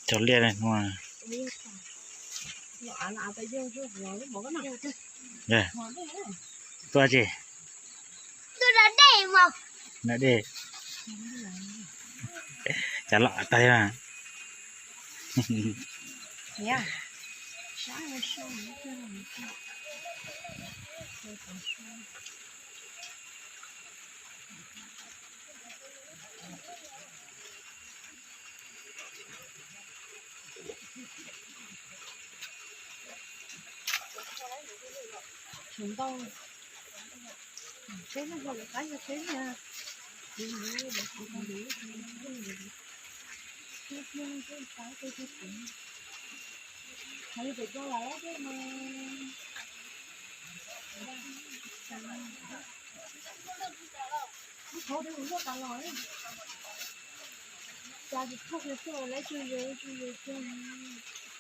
Cov liaj no. Tuaj tsi? Tuaj da dej mas. Da dej. Cov loj tag li mas.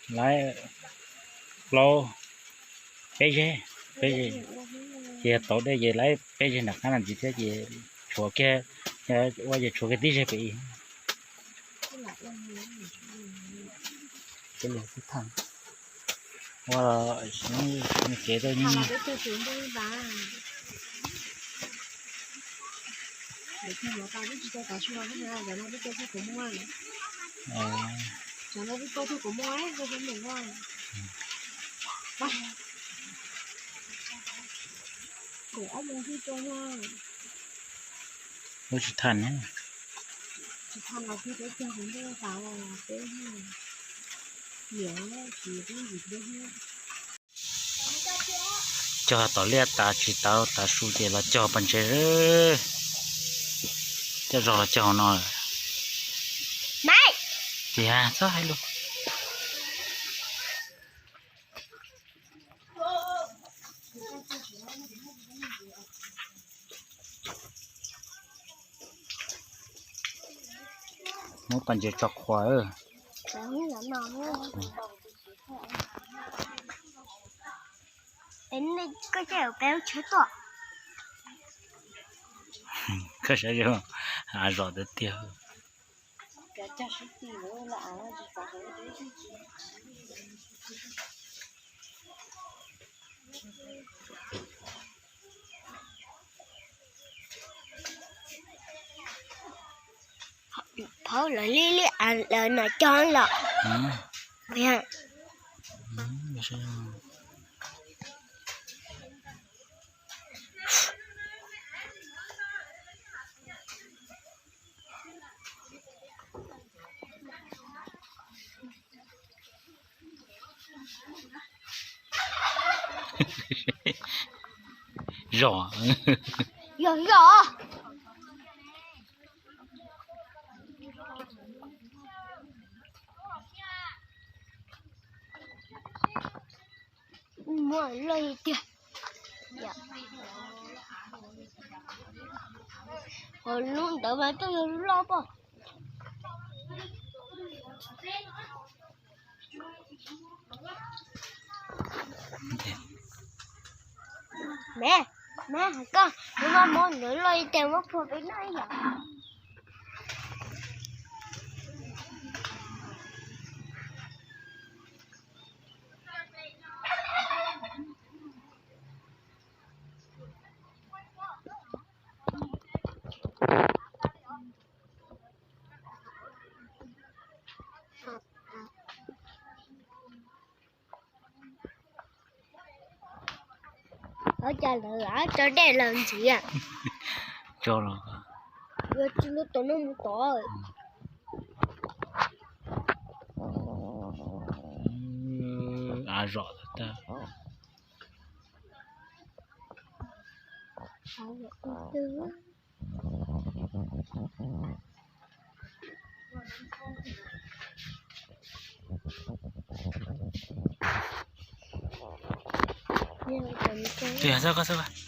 Lawv plaub peb zeg, peb zeg, ces tau dej ces lawv peb zeg nram qab no ntxiv thiab ces tshuav kiag, ua ces tshuav kiag tib zeg pem ib. Ua kev tuaj nyob. Lub tsis thaj ne. Cog tom liaj tas tsis tau tav su ces los cog pas ntses. Coj zog los cog hauv no. Tias txhob hais lus. Muab pas ntses tso qhuas. Koj saib zoo, av zom tiag tiag. Phauj, lawv li li av lawv no cog los. Zom. Yog zom. Muaj loj tiag. Ho lub ntawd mas twb yog loj pob. Me, me hais koj, lub maj mom ntawd loj li cas muab phua peb noj ib yam. Ua cas lawv tso dej los ntxiv? Tso los. Yuav tsis lub tom no mus tod. Av zom tag. Tus yog xab koj xab koj.